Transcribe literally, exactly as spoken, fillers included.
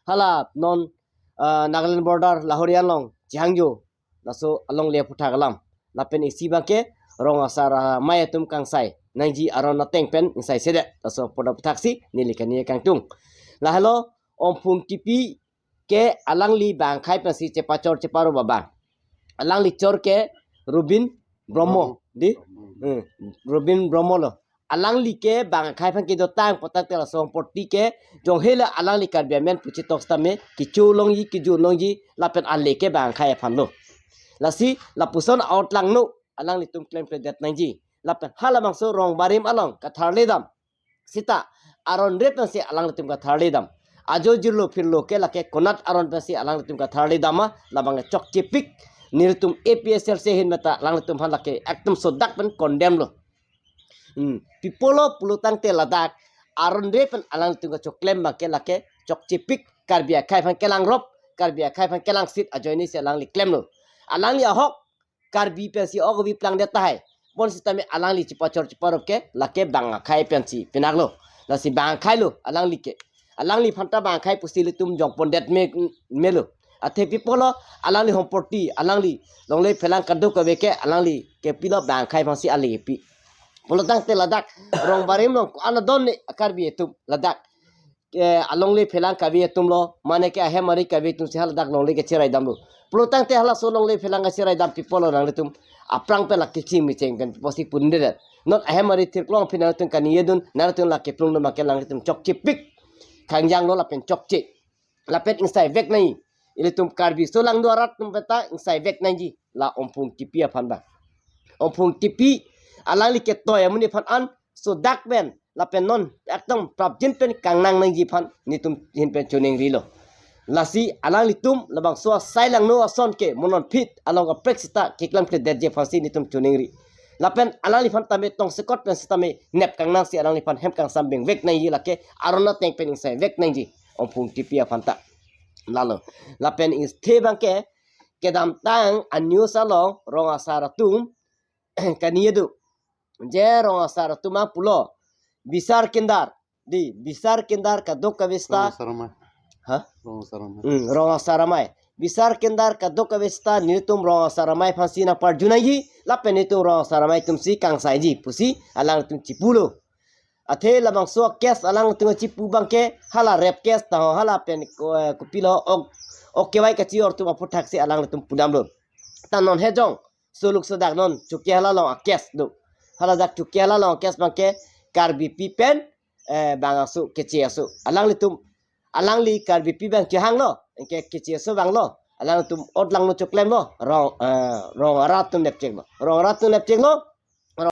hala non, ah, Nagaland border Lahori along chehangjo, laso alongle aphuthak alam. Lapen isi abangke rong asar amei atum kangsai nangji aron ateng pen ingsai sedet. Laso apot aphuthaksi neli kani kangtung. Lahelo Omphung Tipi ke alangli bang akhei pensi chepachor cheparop abang. Alangli chor ke Rubin Brahmo, di? Hmm, Rubin Brahmo lo. Alangli ke bang akhei aphan kedotang pu tangte laso property ke jonghe la alangli Karbi amen puchitok sitame kecho longji, keju longji, lapen ale ke bang akhei aphan lo. Lasi lapuson out langno alanglitum klemkledet nangji. Lapen halabangso rong barim along katharledam sita aron re pensi alanglitum katharledam. Ajo jirlo phirlo ke lake konat aron pensi alanglitum katharledam ma, labang chokchepik. Nelitum A P H L C ahin meta alanglitum aphan lake ekdom sodak pen condemn lo. Hmm. Pi apotlo pulo tangte ladak aron re pen alanglitum kachoklem abangke lake chokchepik, Karbi akhei aphan kelangrop, Karbi akhei aphan kelangsit ajoinesi alangli klemlo. Alangli ahok Karbi pensi ok avi plangdet tahai. Bonsitame alangli chepachor cheparop ke lake bang akhei pensi pinaklo. Lasi bang akhei lo alangli ke. Alangliphan ta bang akhei pusi ilitum jongpondet me, melo. Athe pi apotlo alangli home property, alangli longle phelang kadokave ke alangli kepilo, bang akhei aphansi ale kepi. Pulo tangte ladak rong barim along ko-an adon ne Karbi atum ladak, eh, alongle phelang kave atum lo, mane ke ahem ari kave atumsi haladak longle kacheraidamlo. Pulo tangte halaso longle phelang kacheraidam pi apotlo nanglitum aphrang pen lake ching mecheng pen pusi pundedet. Non ahem ari thirklong aphi nanglitum kani-edun, nanglitum lake plungdun abangke nanglitum chokchepik. Khangjang lo lapen chokche. Lapen ingsai vek nangji. Ilitum Karbi solangdo arat atum penta ingsai vek nangji. La Omphung Tipi aphan ba. Omphung Tipi alangli ketoi amonit aphan an sodak pen lapen non ekdom prapjin pen kangnang nangji aphan nelitum ahin pen choningrilo. Lasi alanglitum labangso asai langno ason ke mo non phit along kaprek sita keklemkledetji aphansi nelitum choningri. Lapen alangliphan tame tongsekot pen sitame nep kangnangsi alangliphan hem kangsam beng vek nangji, lake aron ateng pen ingsai vek nangji Omphung Tipi aphan ta. Lalo. Lapen isthe abangke kedamtang a-news along rong asar atum kani-edu. Je rong asar atum ang pulo. Bisar kindar. Di, bisar kindar kadokave sita. Rong asar amei. Ha? Rong asar amei. Hmm, rong asar amei. Bisar kindar kadokave sita nelitum rong asar amei aphansi nangparju nangji, lapen nelitum rong asar amei atumsi kangsaiji pusi alangtum chipulo. Athe labangso case alangtum chipu abangke hala rape case taho, hala pen ko-, eh, kopilo ok, ok kevai kachi-or atum aphuthaksi alangtum pudamlo. Ta non hejong soluk sodak non Chokihola along a-case do. Haladak Chokihola along a-case abangke Karbipi pen, eh, bang aso, keche aso. Alanglitum, alangli Karbipi abang kehanglo, anke keche aso abanglo. Alanglitum out langno choklemlo, rong, eh, rong arat atum nepcheklo. Rong arat atum nepcheklo,